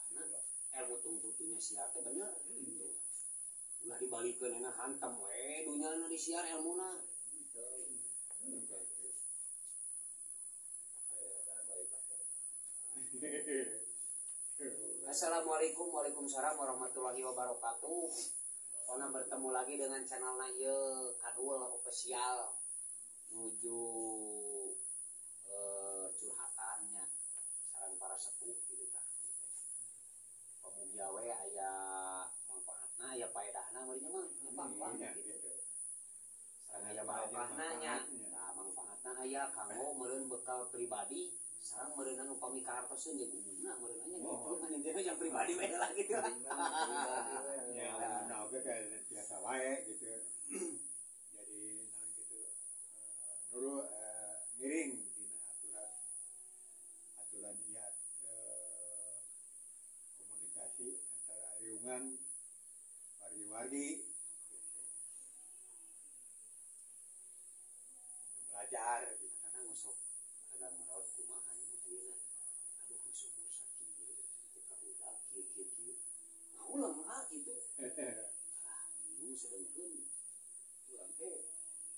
Kedahna ilmu tungtutunya siar teh bener gitu. Ulah dibalikeun enak hantem we dunyana disiar ilmuna. Assalamualaikum waalaikumsalam warahmatullahi wabarakatuh. Kona bertemu lagi dengan channel na ieu Kadul Official nuju curhatannya sareng para sepuh gitu tah. Pamugia we aya manfaatna aya paedahna meureun mah nya bang gitu. Sareng aya barokahna nya. Nah, manfaatna aya kanggo meureun bekal pribadi sareng meureunna upami kahartoseun jeung umumna meureunna nya gitu kan intinya yang pribadi we lah gitu lah. Ya, nah oke kayak biasa wae gitu. Jadi naon gitu nuru ngiring dina aturan ieu komunikasi antara riungan wargi-wargi gitu. Belajar gitu. Karena ngusok kadang merawat kumaha nya ayeuna. Aduh geus umur sakieu gitu ka udah kieu kieu kieu. Ngaulang ah gitu. Ah, bingung sedengkeun urang teh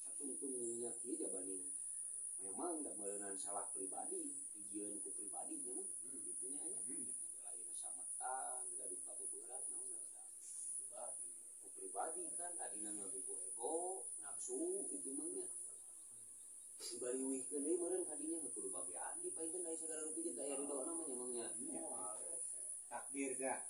satungtungnya kieu jabanding memang da meureunan salah pribadi, dijieun ku pribadi nya mah kitu nya nya. Lain sametan, gaduh kabeberat naon da. Ku pribadi kan tadina ngagugu ego, nafsu kitu mah nya. Dibaliwihkeun deui meureun kadinya kudu bagean dipaingkeun dari segala rupi jeung aya ridona mah nya mah nya. Takdir dah.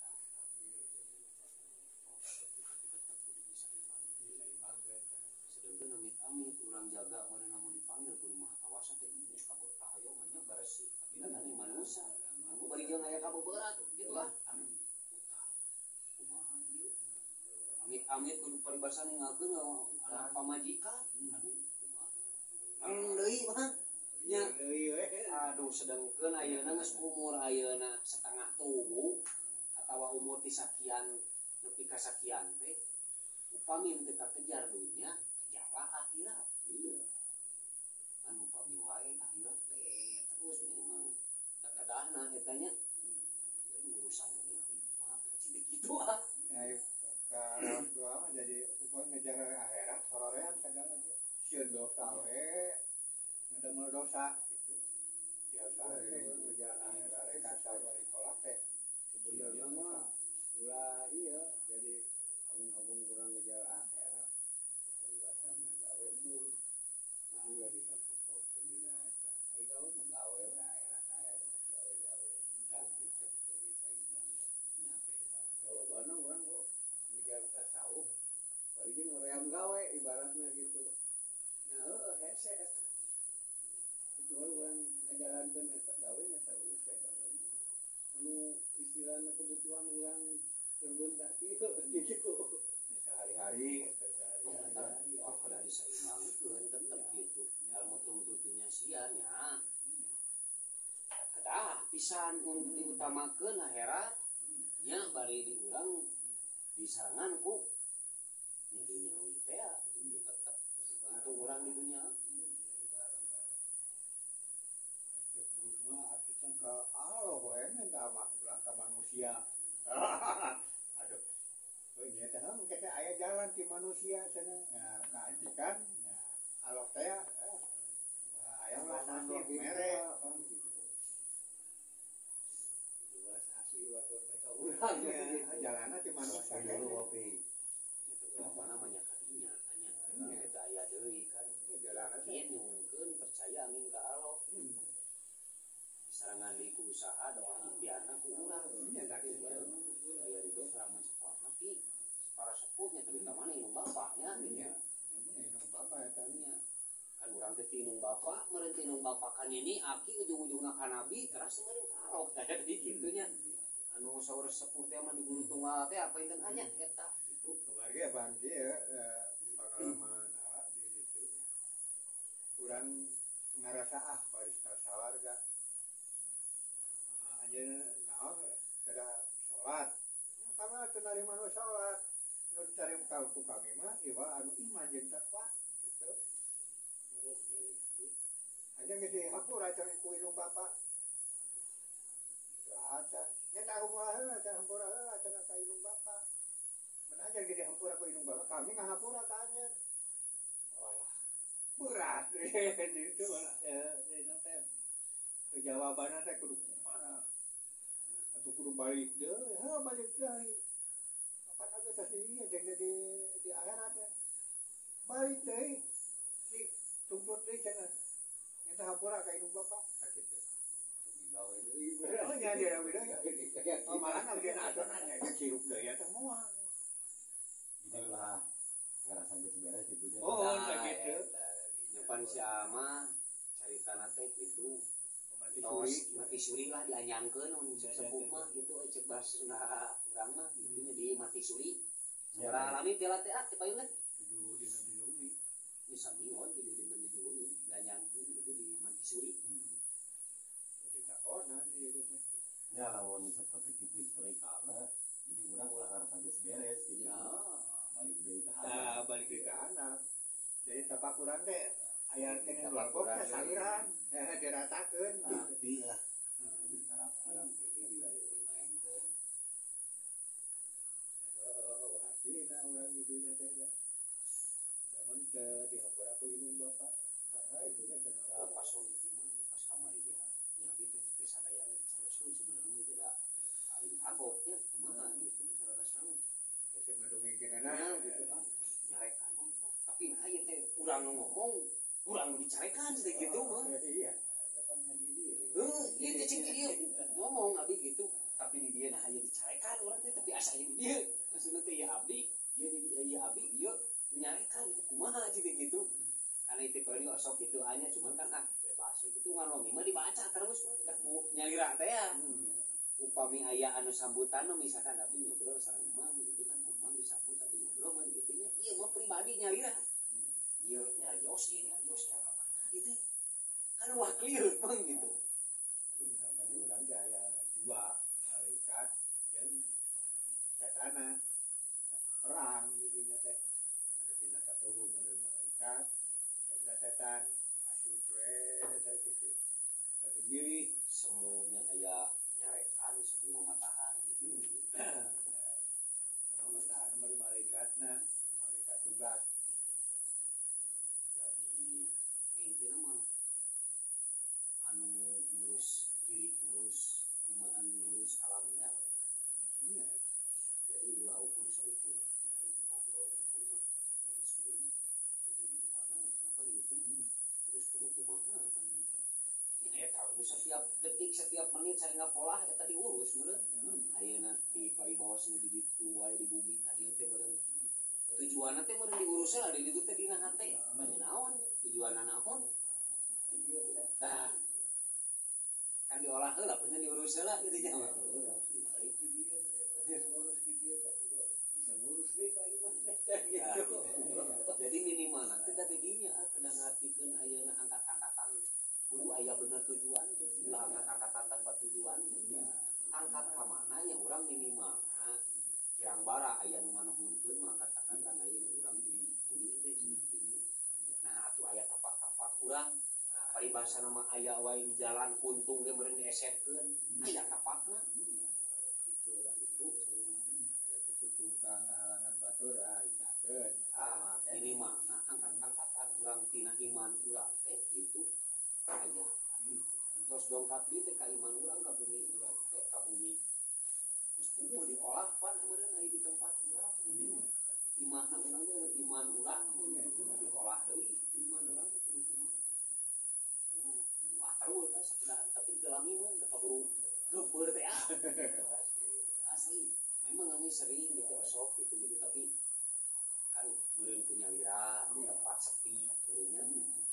Sedangkan amit-amit urang jaga meureun lamun dipanggil kudu maha kawasa teh geus kahoyong mah nya beresih tapi kan anu manusia anu bari jeung aya kabeberat gitu lah. Utah kumaha ieu amit-amit kudu paribasan ninggalkeun anak pamajikan aduh kumaha eng deui mah nya. Aduh sedangkeun ayeuna geus umur ayeuna setengah tubuh atawa umur ti sakian nepi ka sakian teh upami teu kakejar dunya kejarlah akhirat gitu. Anu upami wae akhirat we terus memang da kadahna eta nya urusan duniawi mah cing kitu ah. Ya ka orang tua mah jadi upami ngejar akhirat hororean sagala ge sieun dosa we ngadamel dosa gitu. Tiap sare ngejar akhirat ka sare kolak teh sebenarnya mah ulah iya jadi abung-abung kurang ngejar akhirat paribasana gawe embung ulah disangkut paut senina eta ai gawe mah gawe we akhirat akhirat gawe-gawe gitu jadi saimbang nya. Jawabanna urang kok ngejar tasawuf bari jeung ngoream gawe ibaratna gitu nya heueuh hese eta kecuali urang ngajalankeun eta gawe nya terus we gawe anu istilahna kebutuhan urang keur bentak kieu gitu sehari-hari sehari-hari oh kada disaimbangkeun tetep gitu ilmu tungtutunya sia nya kedah pisan untuk diutamakeun akhirat nya bari di urang disarangan ku nya duniawi teh gitu tetep untuk urang di dunia cek mah atuh ka Allah we minta mah ulah ka manusia. Aduh. Oh nya teh heuh kita aya jalan ti manusia cenah. Ya kaajikan ya Allah teh aya belas asih mere gitu. Belas asih waktu mereka urang ya jalanna ti manusia dulu kopi. Itu apa namanya kadinya nya kita aya deui kan jalanna teh nyuhunkeun percaya angin ka Allah. Sarangan deui ku usaha doa ikhtiarna ku urang. Nya da kitu. Aya ridho sareng sepuhna ti para sepuhnya terutama indung bapaknya gitu. Nya. Indung bapak eta nya. Kan urang teh ti indung bapak, meureun ti indung bapak kan ini aki ujung-ujungna ka nabi teras meureun ka Allah. Jadi kitu nya. Anu saur sepuh teh mah di guru tunggal teh apa inten anya eta gitu. Kamari ge bang kieu pengalaman di ditu. Urang ngarasa ah baris ka sawarga. Anjeun naon kada salat. Kami teu narima nu salat. Nu ditarima ka ku kami mah ieu anu iman jeung takwa gitu. Oh gitu. Anjeun geus dihapura can ku indung bapa. Acan. Nya eta hampura heula cenah hampura heula cenah ka indung bapa. Mun aja gede hampura ku indung bapa kami ngahampura ka anjeun. Walah berat itu malah ya teh. Jawabanna teh kudu kumaha. Atuh kudu balik deui, heuh balik deui. Kapan abdi teh ieu jeung di akhirat ya. Balik deui dituntut deui cenah. Minta hampura ka indung bapa sakitu. Digawe deui. Oh nya digawe deui. Oh malah abdi na nya cirup deui eta moal. Jadi ulah ngerasa geus beres gitu deh. Oh, sakitu. Nyepan si Ama caritana teh kitu. Tos mati suri lah dianyangkeun mun sepuh mah gitu cek bahasa Sunda urang mah gitu nya di mati suri. Sabaraha lami teh teh ah teh payun teh 7 dina 7 wengi. Ini samion 7 dinten 7 wengi dianyangkeun gitu di mati suri. Jadi takonan ieu teh. Nya lamun seperti kitu historikalna jadi urang ulah ngarasa geus beres gitu. Ya. Balik deui ka handap. Tah balik deui ka handap. Jadi tapak urang teh aya keneh lolbok teh saliran diratakeun rapi lah diharapkeun dimaenkeun. Heeh, asina urang di dunya teh. Lamun teu dihampura ku indung bapa, saha itu teh ya pas wengi mah pas kamari ge nya abi teh teh sadayana dicaroskeun sebenarnya mah itu da paling kagok nya kumaha gitu salarasna mah. Geus ngadongengkeunana gitu ah. Nyarekan tapi nah ieu teh urang nu ngomong urang nu dicarekan teh gitu mah. Iya. Kapan ngaji diri. Heuh, ieu teh cing ieu ngomong abdi gitu, tapi di dieu nah aya dicarekan urang teh tapi asa ieu di dieu. Maksudna teh ieu abdi, ieu di ieu abdi, ieu nyarekan itu kumaha cing teh gitu. Karena itu tadi osok gitu anya cuman kan ah bebas we gitu ngalongi mah dibaca terus mah da ku nyalira teh ya. Upami aya anu sambutan mah misalkan abdi ngobrol sareng emang gitu kan kumang disambut abdi ngobrol mah gitu nya ieu mah pribadi nyalira. Ieu nyarios kayak mana gitu. Kan wah clear bang gitu. Misalkan di urang teh aya dua malaikat jeung setana perang di dinya teh. Anu dina katuhu meureun malaikat, jaga setan asup we sakitu. Anu milih semuanya aya nyarekan semua matahan gitu. Matahan meureun malaikatna, malaikat tugas. Jadi intinya mah anu ngurus diri, ngurus iman, ngurus alam teh we. Iya. Jadi ulah ukur saukur nya aing ngobrol ngumpul mah ngurus diri, berdiri di mana sampai gitu. Terus kudu kumaha apa gitu. Ya eta we setiap detik, setiap menit saya polah eta diurus meureun. Ayeuna ti paribawasna di ditu wae di bumi ka dieu teh meureun. Tujuanna teh meureun diurus lah di ditu teh dina hate. Bade naon? Tujuanna naon? Tah. Kan diolah heula punya diurus heula gitu nya. Balik di dieu teh ngurus di dieu teh bisa ngurus deui ka imah teh gitu. Jadi minimal nanti tadi dinya kena ngartikeun ayeuna angkat-angkatan kudu aya bener tujuan teh. Ulah angkat-angkatan tanpa tujuan. Angkat ka mana nya urang minimal kirang bara aya nu nganuhunkeun mah angkat-angkatan ayeuna urang di bumi teh cenah gitu. Nah atuh aya tapak-tapak urang paribasana mah aya wae di jalan kuntung ge meureun diesetkeun aya tapakna. Gitu lah itu saurna teh. Aya teh tukang halangan batur ah itakeun. Ah minimal angkat-angkatan urang tina iman urang teh gitu aya. Terus dongkap di teh ka iman urang ka bumi urang teh ka bumi. Geus puguh diolah pan meureun aya di tempat urang bumi. Imahna urang teh iman urang meureun diolah deui iman urang teh kudu kumaha. Wah terus lah sepedaan tapi gelami mah da kaburu geumpeur teh ah. Asli. Memang kami sering gitu osok gitu gitu tapi kan meureun ku nyalira tempat sepi meureunnya gitu.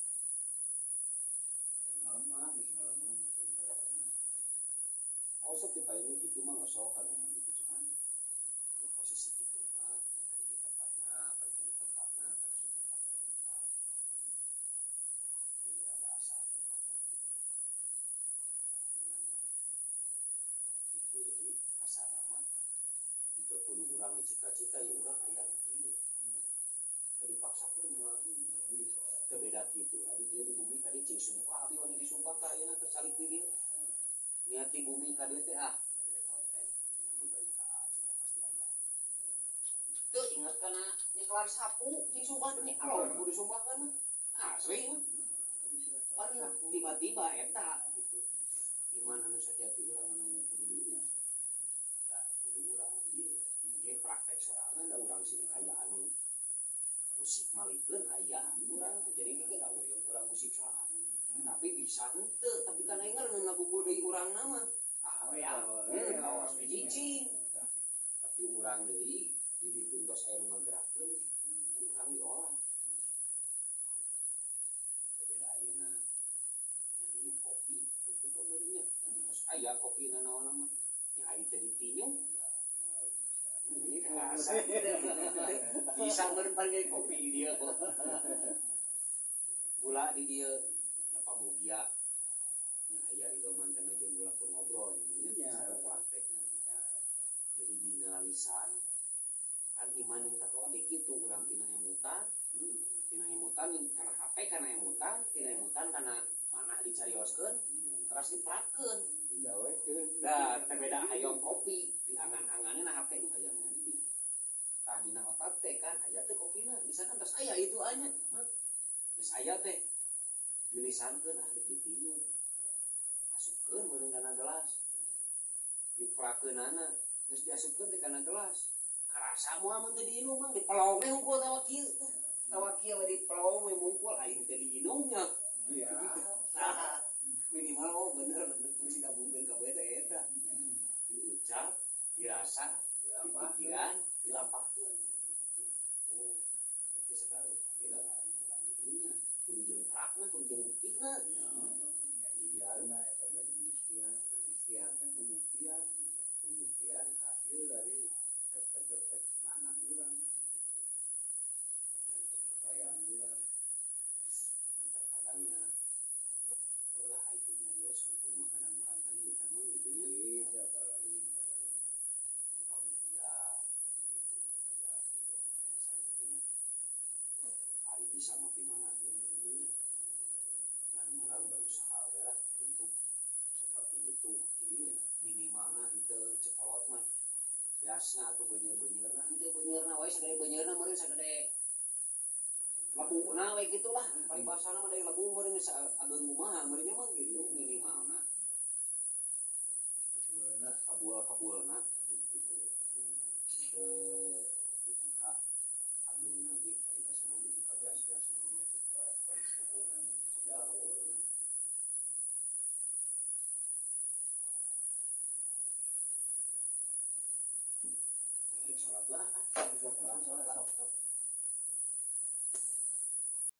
Lama geus lama mah kayak Osok ti payungnya gitu mah osok kalau ngomong gitu cuman ya posisi gitu mah ya kayak di tempatna, kayak di tempatna terus di tempat terbuka. Jadi rada asa kumaha gitu. Dengan gitu jadi kasarna mah teu kudu urang cita-cita ya urang hayang kieu. Da dipaksakeun mah bisa. Teu beda kitu. Abi dia di bumi tadi cing sumpah abi wani disumpah ka ayeuna teh salik di dieu. Niat di bumi ka dieu teh ah bade konten. Teu inget kana nyekelan sapu cing sumpah demi Allah kudu sumpahkeun mah. Asli mah. Pan tiba-tiba eta gitu. Iman anu sajati urang anu kudu diunya. Da kudu urang ieu. Jadi praktek sorangan da urang sini aya anu musik malikeun aya urang teh jadi ge da urang musik sorangan. Tapi bisa henteu, tapi kan aing ngagugu deui urangna mah. Ah ya, kawas we cicing. Tapi urang deui di ditu tos aya nu ngagerakeun, urang diolah. Teu beda ayeuna nyaninyu kopi itu pameurnya. Tos aya kopina naonna mah. Nya aing teh ditinyu. Kerasa. Bisa meureun panggil kopi di dieu kok. Gula di dieu nya pamugia nya aya ridho mantena jeung ulah kur ngobrol nya nya praktekna gitu. Jadi dina lisan kan iman yang takwa ge kitu urang tina emutan kana hate kana emutan tina emutan kana manah dicarioskeun teras diprakeun digawekeun. Da teh beda hayang kopi diangan-anganna na hate nu hayang ngopi. Tah dina otak teh kan aya teh kopina misalkan tos aya itu anya. Geus aya teh dilisankeun ah ditinyu. Asupkeun meureun kana gelas. Diprakeunana geus diasupkeun teh kana gelas. Karasa moal mun teu diinum mah dipelong we hungkul tawa kieu. Tawa kieu we dipelong we mungkul aing teu diinum nya. Iya. Minimal oh bener bener kudu digabungkeun kabeh teh eta. Diucap, dirasa, dipikiran, dilampahkeun. Oh, berarti segala rupa ge da ngaranna urang di dunya. Kudu jeung prakna, kudu jeung buktina. Ya ikhtiarna eta teh ikhtiarna, ikhtiar teh pembuktian, pembuktian hasil dari kertek-kertek mana urang gitu. Kepercayaan urang. Terkadangnya ulah aing nyarios hungkul mah kadang barangkali eta mah gitu nya. Bisa balaling. Pamugia gitu aya ridho mantena sareng kitu nya. Ari bisa mah pimanageun bener nya. Ngan urang berusaha we lah untuk seperti itu. Jadi minimalna henteu cekolot mah. Biasna atuh beuneur-beunyeurna henteu beunyeurna wae sagede beunyeurna meureun sagede lebuna we gitulah. Paribasana mah dari lebu meureun ageung kumaha meureun nya mah gitu minimalna. Kabulna, kabul-kabulna gitu. Teu dugi ka ageungna ge